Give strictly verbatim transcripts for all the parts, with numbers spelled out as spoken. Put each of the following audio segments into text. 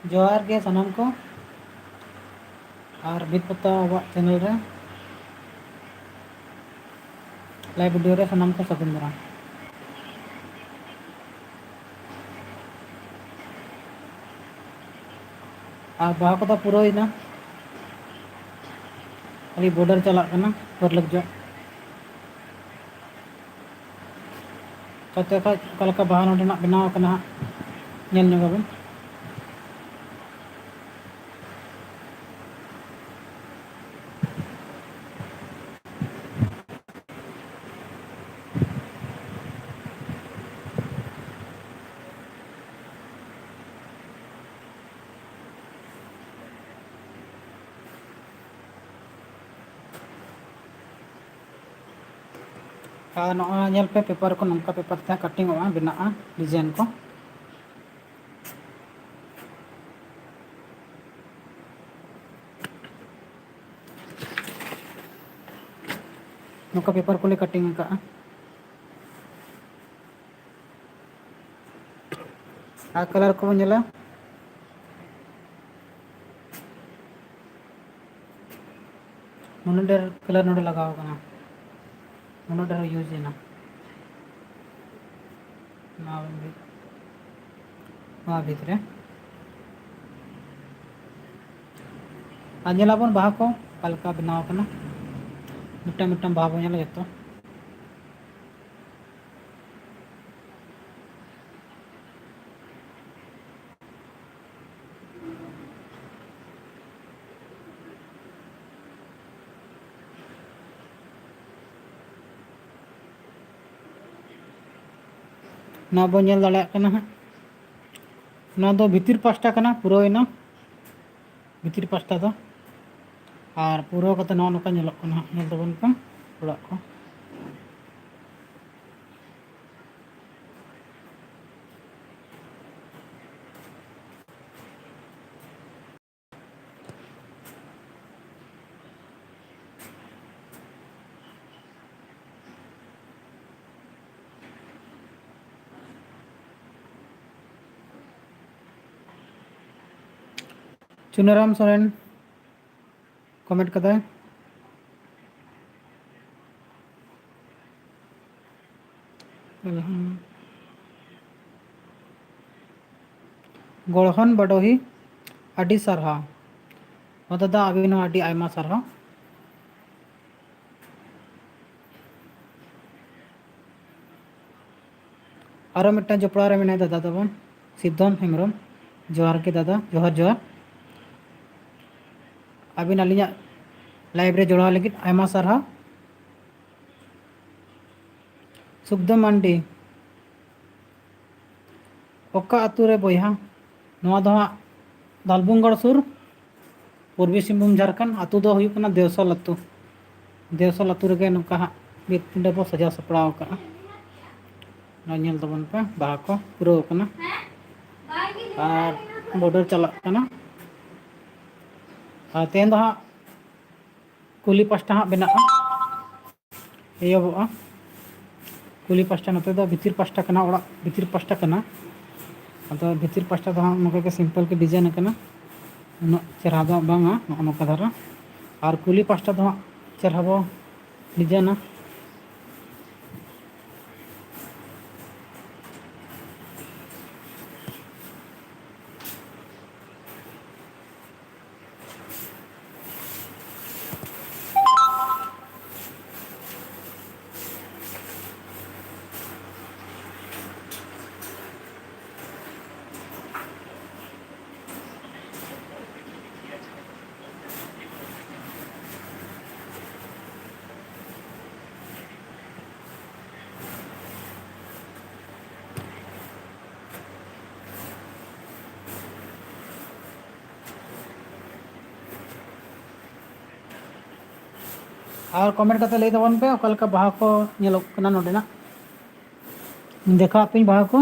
ᱡᱚᱦᱟᱨ ᱜᱮ ᱥᱟᱱᱟᱢ ᱠᱚ, ᱟᱨ ᱵᱷᱤᱛ ᱯᱟᱛᱟ ᱟᱵᱚᱣᱟᱜ channel ᱨᱮ live video ᱨᱮ ᱥᱟᱱᱟᱢ ᱠᱚ ᱥᱟᱹᱜᱩᱱ ᱫᱟᱨᱟᱢ᱾ ᱟᱨ ᱵᱟᱦᱟ ᱠᱚᱫᱚ ᱯᱩᱨᱟᱹᱣᱮᱱᱟ, ᱠᱷᱟᱹᱞᱤ border ᱪᱟᱞᱟᱜ ᱠᱟᱱᱟ ᱯᱟᱨᱞᱟᱹᱠ ᱡᱚᱜ᱾ ᱛᱟᱛᱮ ᱠᱷᱟᱡ ᱚᱠᱟ ᱞᱮᱠᱟ ᱵᱟᱦᱟ ᱱᱚᱰᱮᱱᱟᱜ ᱵᱮᱱᱟᱣ ᱟᱠᱟᱱᱟ ᱦᱟᱸᱜ, ᱧᱮᱞ ᱧᱚᱜ ᱟᱵᱚᱱ᱾ ᱟᱨ ᱱᱚᱜᱼᱚᱭ ᱧᱮᱞ ᱯᱮ, paper ᱠᱚ ᱱᱚᱝᱠᱟ paper ᱛᱮ cutting ᱚᱜᱼᱟ, ᱵᱮᱱᱟᱜᱼᱟ design ᱠᱚ᱾ ᱱᱚᱝᱠᱟ paper ᱠᱚᱞᱮ cutting ᱟᱠᱟᱫᱼᱟ᱾ ᱟᱨ colour ᱠᱚᱵᱚᱱ ᱧᱮᱞᱟ, ᱱᱩᱱᱟᱹᱜ ᱰᱷᱮᱨ colour ᱱᱚᱰᱮ ᱞᱟᱜᱟᱣ ᱠᱟᱱᱟ, ᱱᱩᱱᱟᱹᱜ ᱰᱷᱮᱨ use ᱮᱱᱟ ᱱᱚᱣᱟ ᱵᱷᱤᱛ-, ᱱᱚᱣᱟ ᱵᱷᱤᱛ ᱨᱮ᱾ ᱟᱨ ᱧᱮᱞᱟᱵᱚᱱ ᱵᱟᱦᱟ ᱠᱚ ᱚᱠᱟ ᱞᱮᱠᱟ ᱵᱮᱱᱟᱣ ᱠᱟᱱᱟ, ᱢᱤᱫᱴᱟᱝ ᱢᱤᱫᱴᱟᱝ ᱵᱟᱦᱟ ᱵᱚᱱ ᱧᱮᱞᱟ ᱡᱚᱛᱚ᱾ ᱱᱚᱣᱟ ᱵᱚᱱ ᱧᱮᱞ ᱫᱟᱲᱮᱭᱟᱜ ᱠᱟᱱᱟ ᱦᱟᱸᱜ, ᱱᱚᱣᱟ ᱫᱚ ᱵᱷᱤᱛᱤᱨ ᱯᱟᱥᱴᱟ ᱠᱟᱱᱟ, ᱯᱩᱨᱟᱹᱣᱮᱱᱟ ᱵᱷᱤᱛᱤᱨ ᱯᱟᱥᱴᱟ ᱫᱚ᱾ ᱟᱨ ᱯᱩᱨᱟᱹᱣ ᱠᱟᱛᱮ ᱱᱚᱜᱼᱚ ᱱᱚᱝᱠᱟ ᱧᱮᱞᱚᱜ ᱠᱟᱱᱟ ᱦᱟᱸᱜ, ᱧᱮᱞ ᱛᱟᱵᱚᱱ ᱯᱮ ᱚᱲᱟᱜ ᱠᱚ᱾ ᱪᱩᱱᱟᱨᱟᱢ ᱥᱚᱨᱮᱱ ᱠᱚᱢᱮᱱᱴ ᱠᱟᱫᱟᱭ᱾ ᱜᱚᱲᱦᱚᱱ ᱵᱟᱰᱚᱦᱤ, ᱟᱹᱰᱤ ᱥᱟᱨᱦᱟᱣ᱾ ᱦᱚᱸ ᱫᱟᱫᱟ, ᱟᱹᱵᱤᱱ ᱦᱚᱸ ᱟᱹᱰᱤ ᱟᱭᱢᱟ ᱥᱟᱨᱦᱟᱣ᱾ ᱟᱨᱚ ᱢᱤᱫᱴᱟᱝ ᱡᱚᱯᱲᱟᱣ ᱨᱮ ᱢᱮᱱᱟᱭ ᱫᱟᱫᱟ ᱛᱟᱵᱚᱱ, ᱥᱤᱫᱷᱚᱢ ᱦᱮᱢᱵᱨᱚᱢ᱾ ᱡᱚᱦᱟᱨ ᱜᱮ ᱫᱟᱫᱟ, ᱡᱚᱦᱟᱨ, ᱡᱚᱦᱟᱨ᱾ ᱟᱹᱵᱤᱱ ᱟᱹᱞᱤᱧᱟᱜ ᱞᱟᱭᱤᱵᱷ ᱨᱮ ᱡᱚᱲᱟᱣ ᱞᱟᱹᱜᱤᱫ ᱟᱭᱢᱟ ᱥᱟᱨᱦᱟᱣ᱾ ᱥᱩᱠᱫᱟᱹ ᱢᱟᱱᱰᱤ, ᱚᱠᱟ ᱟᱹᱛᱩ ᱨᱮ ᱵᱚᱭᱦᱟ? ᱱᱚᱣᱟ ᱫᱚ ᱦᱟᱸᱜ ᱫᱟᱞᱵᱩᱝᱜᱚᱲ ᱥᱩᱨ, ᱯᱩᱨᱵᱤ ᱥᱤᱝᱵᱷᱩᱢ, ᱡᱷᱟᱲᱠᱷᱚᱸᱰ᱾ ᱟᱹᱛᱩ ᱫᱚ ᱦᱩᱭᱩᱜ ᱠᱟᱱᱟ ᱫᱮᱣᱥᱚᱞ ᱟᱹᱛᱩ᱾ ᱫᱮᱣᱥᱚᱞ ᱟᱹᱛᱩ ᱨᱮᱜᱮ ᱱᱚᱝᱠᱟ ᱦᱟᱸᱜ ᱵᱷᱤᱛ ᱯᱤᱸᱰᱟᱹ ᱵᱚ ᱥᱟᱡᱟᱣ ᱥᱟᱯᱲᱟᱣ ᱟᱠᱟᱫᱼᱟ᱾ ᱱᱚᱣᱟ ᱧᱮᱞ ᱛᱟᱵᱚᱱ ᱯᱮ, ᱵᱟᱦᱟ ᱠᱚ ᱯᱩᱨᱟᱹᱣ ᱟᱠᱟᱱᱟ ᱟᱨ ᱵᱚᱰᱟᱨ ᱪᱟᱞᱟᱜ ᱠᱟᱱᱟ᱾ ᱟᱨ ᱛᱮᱦᱮᱧ ᱫᱚ ᱦᱟᱸᱜ ᱠᱩᱞᱦᱤ ᱯᱟᱥᱴᱟ ᱦᱟᱸᱜ ᱵᱮᱱᱟᱜᱼᱟ, ᱮᱦᱚᱵᱚᱜᱼᱟ᱾ ᱠᱩᱞᱦᱤ ᱯᱟᱥᱴᱟ, ᱱᱚᱛᱮ ᱫᱚ ᱵᱷᱤᱛᱤᱨ ᱯᱟᱥᱴᱟ ᱠᱟᱱᱟ, ᱚᱲᱟᱜ ᱵᱷᱤᱛᱤᱨ ᱯᱟᱥᱴᱟ ᱠᱟᱱᱟ᱾ ᱟᱫᱚ ᱵᱷᱤᱛᱤᱨ ᱯᱟᱥᱴᱟ ᱫᱚ ᱦᱟᱸᱜ ᱱᱚᱝᱠᱟ ᱜᱮ ᱥᱤᱢᱯᱮᱞ ᱜᱮ ᱰᱤᱡᱟᱭᱤᱱ ᱟᱠᱟᱱᱟ, ᱩᱱᱟᱹᱜ ᱪᱮᱦᱨᱟ ᱫᱚ ᱵᱟᱝᱟ ᱱᱚᱜᱼᱚ ᱱᱚᱝᱠᱟ ᱫᱷᱟᱨᱟ᱾ ᱟᱨ ᱠᱩᱞᱦᱤ ᱯᱟᱥᱴᱟ ᱫᱚ ᱦᱟᱸᱜ ᱪᱮᱦᱨᱟ ᱵᱚ ᱰᱤᱡᱟᱭᱤᱱᱟ᱾ ᱟᱨ ᱠᱚᱢᱮᱱᱴ ᱠᱟᱛᱮ ᱞᱟᱹᱭ ᱛᱟᱵᱚᱱ ᱯᱮ ᱚᱠᱟ ᱞᱮᱠᱟ ᱵᱟᱦᱟ ᱠᱚ ᱧᱮᱞᱚᱜ ᱠᱟᱱᱟ ᱱᱚᱰᱮᱱᱟᱜ᱾ ᱫᱮᱠᱷᱟᱣ ᱟᱯᱮᱧ ᱵᱟᱦᱟ ᱠᱚ᱾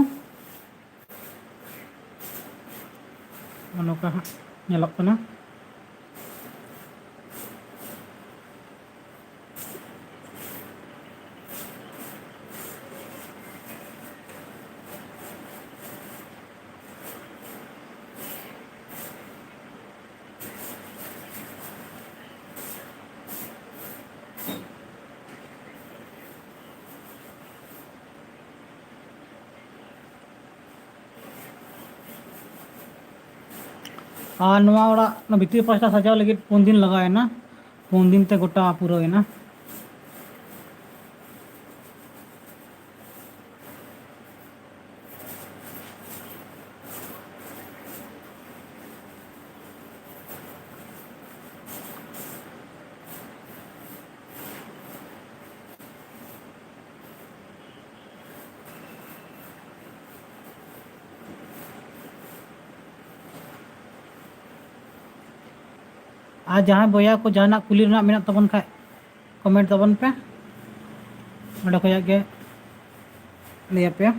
ᱱᱚᱜᱼᱚ ᱱᱚᱝᱠᱟ ᱦᱟᱸᱜ ᱧᱮᱞᱚᱜ ᱠᱟᱱᱟ᱾ ᱟᱨ ᱱᱚᱣᱟ ᱚᱲᱟᱜ, ᱱᱚᱣᱟ ᱵᱷᱤᱛᱨᱤ ᱯᱟᱥᱴᱟ ᱥᱟᱡᱟᱣ ᱞᱟᱹᱜᱤᱫ ᱯᱩᱱ ᱫᱤᱱ ᱞᱟᱜᱟᱣᱮᱱᱟ᱾ ᱯᱩᱱ ᱫᱤᱱ ᱛᱮ ᱜᱚᱴᱟ ᱯᱩᱨᱟᱹᱣᱮᱱᱟ᱾ ᱟᱨ ᱡᱟᱦᱟᱸᱭ ᱵᱚᱭᱦᱟ ᱠᱚ ᱡᱟᱦᱟᱱᱟᱜ ᱠᱩᱞᱤ ᱨᱮᱱᱟᱜ ᱢᱮᱱᱟᱜ ᱛᱟᱵᱚᱱ ᱠᱷᱟᱡ, comment ᱛᱟᱵᱚᱱ ᱯᱮ, ᱚᱸᱰᱮ ᱠᱷᱚᱱᱟᱜ ᱜᱮ ᱞᱟᱹᱭ ᱟᱯᱮᱭᱟ᱾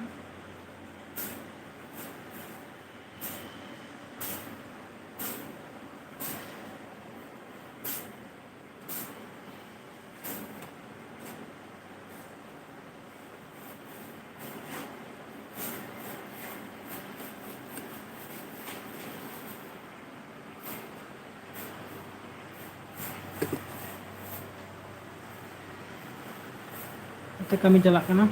ᱱᱚᱛᱮ ᱠᱟᱹᱢᱤ ᱪᱟᱞᱟᱜ ᱠᱟᱱᱟ᱾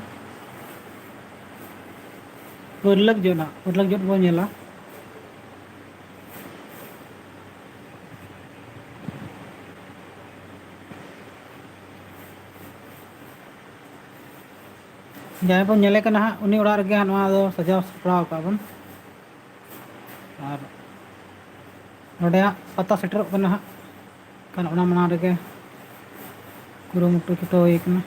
ᱯᱟᱹᱨᱞᱟᱹᱠ ᱡᱚᱫ ᱦᱟᱸᱜ, ᱯᱟᱹᱨᱞᱟᱹᱠ ᱡᱚᱫ ᱵᱚᱱ ᱧᱮᱞᱟ᱾ ᱡᱟᱦᱟᱸᱭ ᱵᱚᱱ ᱧᱮᱞᱮ ᱠᱟᱱᱟ ᱦᱟᱸᱜ, ᱩᱱᱤ ᱚᱲᱟᱜ ᱨᱮᱜᱮ ᱦᱟᱸᱜ ᱱᱚᱣᱟ ᱫᱚ ᱥᱟᱡᱟᱣ ᱥᱟᱯᱲᱟᱣ ᱟᱠᱟᱫ ᱵᱚᱱ᱾ ᱟᱨ ᱱᱚᱰᱮ ᱦᱟᱸᱜ ᱯᱟᱛᱟ ᱥᱮᱴᱮᱨᱚᱜ ᱠᱟᱱᱟ ᱦᱟᱸᱜ, ᱠᱷᱟᱱ ᱚᱱᱟ ᱢᱟᱲᱟᱝ ᱨᱮᱜᱮ ᱠᱩᱨᱩᱢᱩᱴᱩ ᱪᱷᱩᱴᱟᱹᱣ ᱦᱩᱭ ᱠᱟᱱᱟ᱾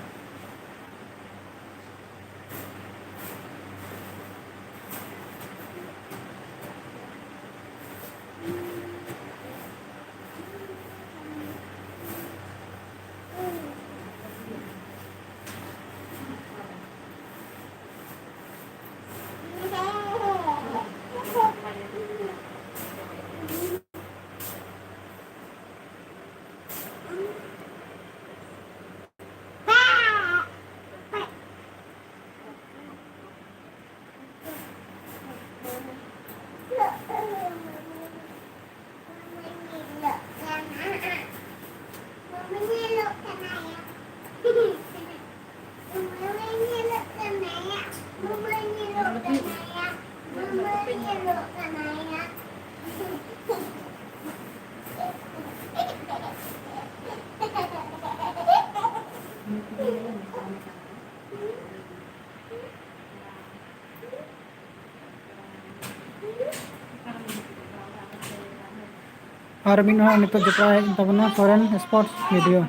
ᱟᱨ ᱢᱤᱫ ᱦᱚᱲ ᱱᱤᱛᱚᱜ ᱡᱚᱯᱲᱟᱣ ᱦᱮᱡ ᱮᱱ ᱛᱟᱵᱚᱱᱟ, ᱥᱚᱨᱮᱱ ᱥᱯᱳᱨᱴᱥ ᱵᱷᱤᱰᱤᱭᱳ᱾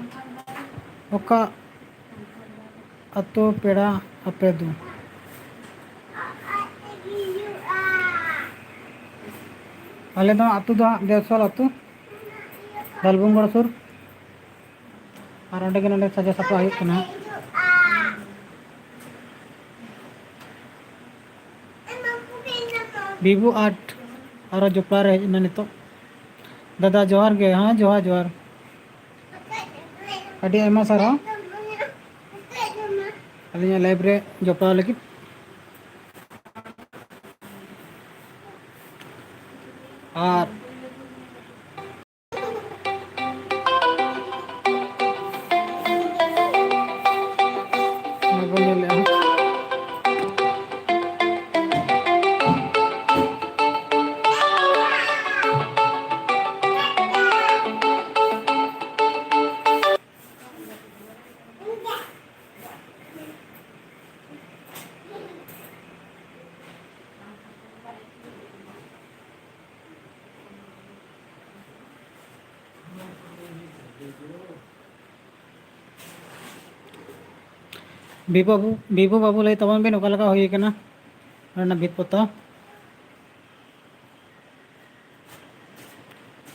ᱚᱠᱟ ᱟᱛᱳ ᱯᱮᱲᱟ ᱟᱯᱮ ᱫᱚ? ᱟᱞᱮ ᱫᱚ ᱟᱹᱛᱩ ᱫᱚ ᱦᱟᱸᱜ ᱫᱮᱣᱥᱚᱞ ᱟᱹᱛᱩ, ᱫᱟᱞᱵᱩᱝᱜᱚᱲ ᱥᱩᱨ᱾ ᱟᱨ ᱚᱸᱰᱮ ᱜᱮ ᱱᱚᱰᱮ ᱥᱟᱡᱟᱣ ᱥᱟᱯᱲᱟᱣ ᱦᱩᱭᱩᱜ ᱠᱟᱱᱟ᱾ ᱵᱤᱵᱩ ᱟᱨᱴ ᱟᱨᱚ ᱡᱚᱯᱲᱟᱣ ᱨᱮ ᱦᱮᱡ ᱮᱱᱟ ᱱᱤᱛᱚᱜ᱾ ᱫᱟᱫᱟ ᱡᱚᱦᱟᱨ ᱜᱮ᱾ ᱦᱮᱸ, ᱡᱚᱦᱟᱨ, ᱡᱚᱦᱟᱨ᱾ ᱟᱹᱰᱤ ᱟᱭᱢᱟ ᱥᱟᱨᱦᱟᱣ ᱟᱹᱞᱤᱧᱟᱜ ᱞᱟᱭᱤᱵᱷ ᱨᱮ ᱡᱚᱯᱲᱟᱣ ᱞᱟᱹᱜᱤᱫ᱾ ᱟᱨ ᱚᱱᱟ ᱵᱚᱱ ᱧᱮᱞᱮᱜᱼᱟ᱾ ᱵᱤᱵᱩ ᱵᱟᱹᱵᱩ, ᱵᱤᱵᱩ ᱵᱟᱹᱵᱩ, ᱞᱟᱹᱭ ᱛᱟᱵᱚᱱ ᱵᱤᱱ, ᱚᱠᱟ ᱞᱮᱠᱟ ᱦᱩᱭ ᱠᱟᱱᱟ ᱚᱱᱟ ᱵᱷᱤᱛ ᱯᱚᱛᱟᱣ?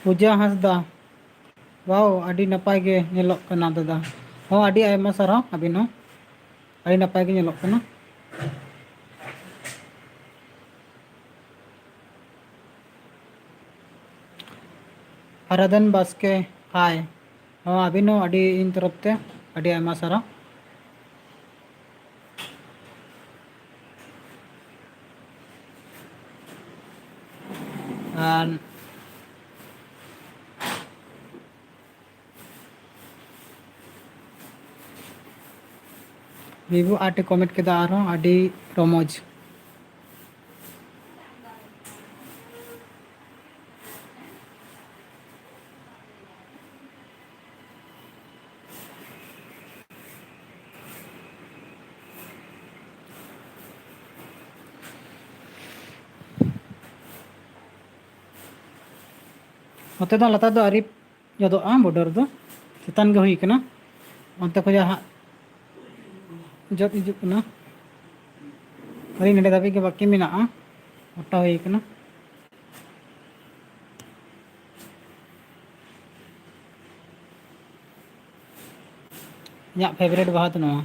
ᱯᱩᱡᱟ ᱦᱟᱸᱥᱫᱟ, ᱣᱟᱣ, ᱟᱹᱰᱤ ᱱᱟᱯᱟᱭ ᱜᱮ ᱧᱮᱞᱚᱜ ᱠᱟᱱᱟ ᱫᱟᱫᱟ᱾ ᱦᱚᱸ, ᱟᱹᱰᱤ ᱟᱭᱢᱟ ᱥᱟᱨᱦᱟᱣ ᱟᱹᱵᱤᱱ ᱦᱚᱸ, ᱟᱹᱰᱤ ᱱᱟᱯᱟᱭ ᱜᱮ ᱧᱮᱞᱚᱜ ᱠᱟᱱᱟ᱾ ᱟᱨᱟᱫᱷᱟᱱ ᱵᱟᱥᱠᱮ, ᱦᱟᱭ᱾ ᱦᱚᱸ, ᱟᱹᱵᱤᱱ ᱦᱚᱸ ᱟᱹᱰᱤ, ᱤᱧ ᱛᱚᱨᱚᱯ ᱛᱮ ᱟᱹᱰᱤ ᱟᱭᱢᱟ ᱥᱟᱨᱦᱟᱣ᱾ ᱟᱨ ᱵᱤᱵᱩ ᱟᱨᱴ ᱮ ᱠᱚᱢᱮᱱᱴ ᱠᱮᱫᱟ ᱟᱨᱦᱚᱸ, ᱟᱹᱰᱤ ᱨᱚᱢᱚᱡᱽ᱾ ᱱᱚᱛᱮ ᱫᱚ ᱞᱟᱛᱟᱨ ᱫᱚ ᱟᱹᱣᱨᱤ ᱡᱚᱫᱚᱜᱼᱟ, ᱵᱚᱰᱟᱨ ᱫᱚ ᱪᱮᱛᱟᱱ ᱜᱮ ᱦᱩᱭ ᱠᱟᱱᱟ᱾ ᱚᱱᱛᱮ ᱠᱷᱚᱱᱟᱜ ᱦᱟᱸᱜ ᱡᱚᱫ ᱦᱤᱡᱩᱜ ᱠᱟᱱᱟ᱾ ᱟᱹᱣᱨᱤ, ᱱᱚᱰᱮ ᱫᱷᱟᱹᱵᱤᱡ ᱜᱮ ᱵᱟᱹᱠᱤ ᱢᱮᱱᱟᱜᱼᱟ, ᱚᱴᱟ ᱦᱩᱭ ᱠᱟᱱᱟ᱾ ᱤᱧᱟᱹᱜ favourite ᱵᱟᱦᱟ ᱫᱚ ᱱᱚᱣᱟ᱾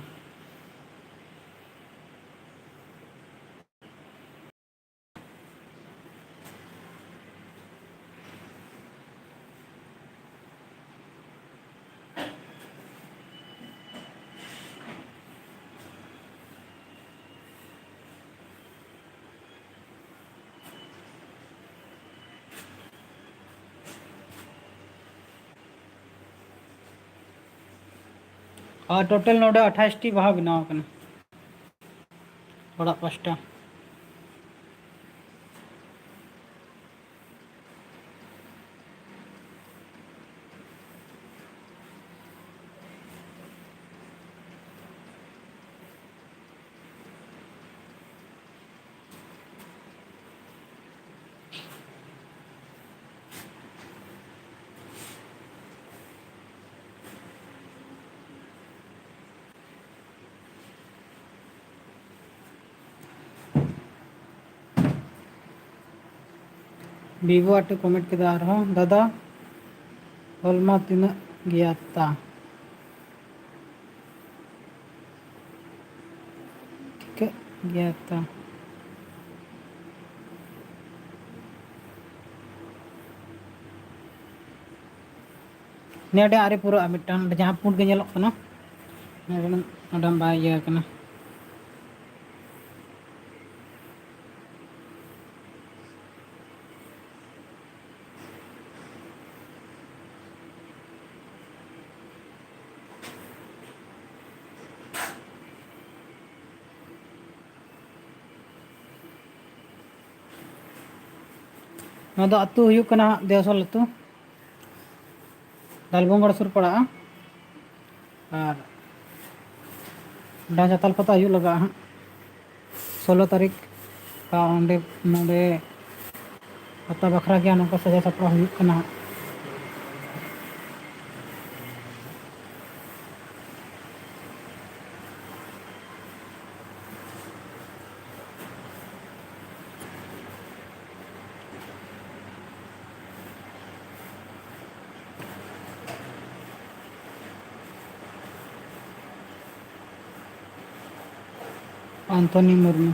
ᱟᱨ total ᱱᱚᱰᱮ ᱟᱴᱷᱟᱥ ᱴᱤ ᱵᱟᱦᱟ ᱵᱮᱱᱟᱣ ᱟᱠᱟᱱᱟ ᱚᱲᱟᱜ ᱯᱟᱥᱴᱟ᱾ ᱵᱤᱵᱚ ᱟᱨ ᱴᱤ comment ᱠᱮᱫᱟ ᱟᱨᱦᱚᱸ, ᱫᱟᱫᱟ, ᱦᱚᱞᱢᱟ ᱛᱤᱱᱟᱹᱜ ᱜᱮᱭᱟ ᱛᱟ? ᱴᱷᱤᱠᱟᱹᱜ ᱜᱮᱭᱟ ᱛᱚ᱾ ᱱᱤᱭᱟᱹ ᱟᱹᱰᱤ ᱟᱹᱣᱨᱤ ᱯᱩᱨᱟᱹᱜᱼᱟ, ᱢᱤᱫᱴᱟᱝ ᱚᱸᱰᱮ ᱡᱟᱦᱟᱸ ᱯᱩᱸᱰ ᱜᱮ ᱧᱮᱞᱚᱜ ᱠᱟᱱᱟ, ᱱᱚᱰᱮ ᱵᱟᱭ ᱤᱭᱟᱹ ᱠᱟᱱᱟ᱾ ᱱᱚᱣᱟ ᱫᱚ ᱟᱹᱛᱩ ᱦᱩᱭᱩᱜ ᱠᱟᱱᱟ ᱦᱟᱸᱜ ᱫᱮᱣᱥᱚᱞ ᱟᱹᱛᱩ, ᱰᱟᱞᱵᱚᱝᱜᱚᱲ ᱥᱩᱨ ᱯᱟᱲᱟᱜᱼᱟ᱾ ᱟᱨ ᱚᱸᱰᱮ ᱡᱟᱛᱟᱞ ᱯᱟᱛᱟ ᱦᱩᱭᱩᱜ ᱞᱟᱹᱜᱤᱫ ᱦᱟᱸᱜ ᱥᱳᱞᱳ ᱛᱟᱹᱨᱤᱠᱷ, ᱟᱨ ᱚᱸᱰᱮ, ᱱᱚᱰᱮ ᱯᱟᱛᱟ ᱵᱟᱠᱷᱨᱟ ᱜᱮ ᱱᱚᱝᱠᱟ ᱥᱟᱡᱟᱣ ᱥᱟᱯᱲᱟᱣ ᱦᱩᱭᱩᱜ ᱠᱟᱱᱟ ᱦᱟᱸᱜ᱾ ᱟᱱᱛᱷᱚᱱᱤ ᱢᱩᱨᱢᱩ᱾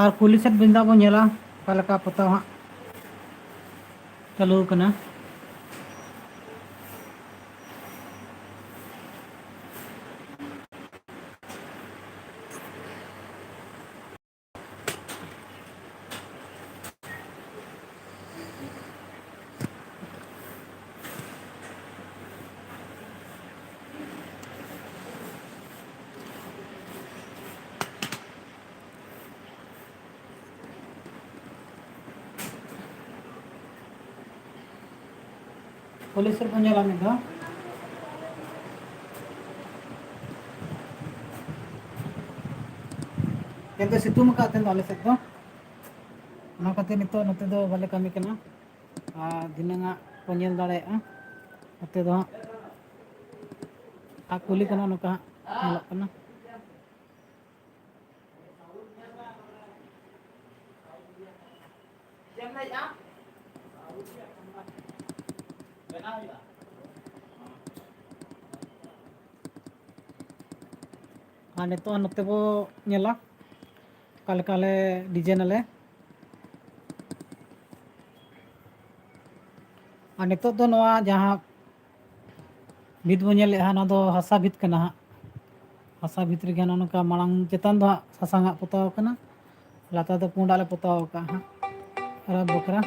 ᱟᱨ ᱠᱩᱞᱦᱤ ᱥᱮᱫ ᱵᱮᱱ ᱫᱟᱜ ᱵᱚᱱ ᱧᱮᱞᱟ, ᱚᱠᱟ ᱞᱮᱠᱟ ᱯᱚᱛᱟᱣ ᱦᱟᱸᱜ ᱪᱟᱹᱞᱩ ᱟᱠᱟᱱᱟ᱾ ᱠᱩᱞᱦᱤ ᱥᱮᱫ ᱵᱚᱱ ᱧᱮᱞᱟ ᱢᱤᱫ ᱫᱷᱟᱣ᱾ ᱛᱮᱦᱮᱧ ᱫᱚ ᱥᱤᱛᱩᱝ ᱟᱠᱟᱫ, ᱛᱮᱦᱮᱧ ᱫᱚ ᱟᱞᱮ ᱥᱮᱫ ᱫᱚ᱾ ᱚᱱᱟ ᱠᱷᱟᱹᱛᱤᱨ ᱱᱤᱛᱚᱜ ᱱᱚᱛᱮ ᱫᱚ ᱵᱟᱞᱮ ᱠᱟᱹᱢᱤ ᱠᱟᱱᱟ᱾ ᱟᱨ ᱫᱷᱤᱱᱟᱹᱝ ᱟᱜ ᱠᱚ ᱧᱮᱞ ᱫᱟᱲᱮᱭᱟᱜᱼᱟ᱾ ᱛᱮᱫᱚ ᱦᱟᱸᱜ ᱟᱜ ᱠᱩᱞᱤ ᱠᱚ ᱱᱚᱜᱼᱚ ᱱᱚᱝᱠᱟ ᱦᱟᱸᱜ ᱧᱮᱞᱚᱜ ᱠᱟᱱᱟ᱾ ᱟᱨ ᱱᱤᱛᱚᱜ ᱱᱚᱛᱮ ᱵᱚ ᱧᱮᱞᱟ ᱚᱠᱟ ᱞᱮᱠᱟ ᱞᱮ ᱰᱤᱡᱟᱭᱤᱱ ᱟᱞᱮ᱾ ᱟᱨ ᱱᱤᱛᱚᱜ ᱫᱚ ᱱᱚᱣᱟ ᱡᱟᱦᱟᱸ ᱵᱷᱤᱛ ᱵᱚ ᱧᱮᱞᱮᱫᱼᱟ, ᱱᱚᱣᱟ ᱫᱚ ᱦᱟᱥᱟ ᱵᱷᱤᱛ ᱠᱟᱱᱟ ᱦᱟᱸᱜ᱾ ᱦᱟᱥᱟ ᱵᱷᱤᱛ ᱨᱮᱜᱮ ᱱᱚᱜᱼᱚ ᱱᱚᱝᱠᱟ ᱢᱟᱲᱟᱝ ᱪᱮᱛᱟᱱ ᱫᱚ ᱦᱟᱸᱜ ᱥᱟᱥᱟᱝ ᱟᱜ ᱯᱚᱛᱟᱣ ᱠᱟᱱᱟ, ᱞᱟᱛᱟᱨ ᱫᱚ ᱯᱩᱸᱰᱟᱜ ᱞᱮ ᱯᱚᱛᱟᱣ ᱟᱠᱟᱫᱼᱟ ᱦᱟᱸᱜ᱾ ᱨᱟᱛ ᱵᱟᱠᱷᱨᱟ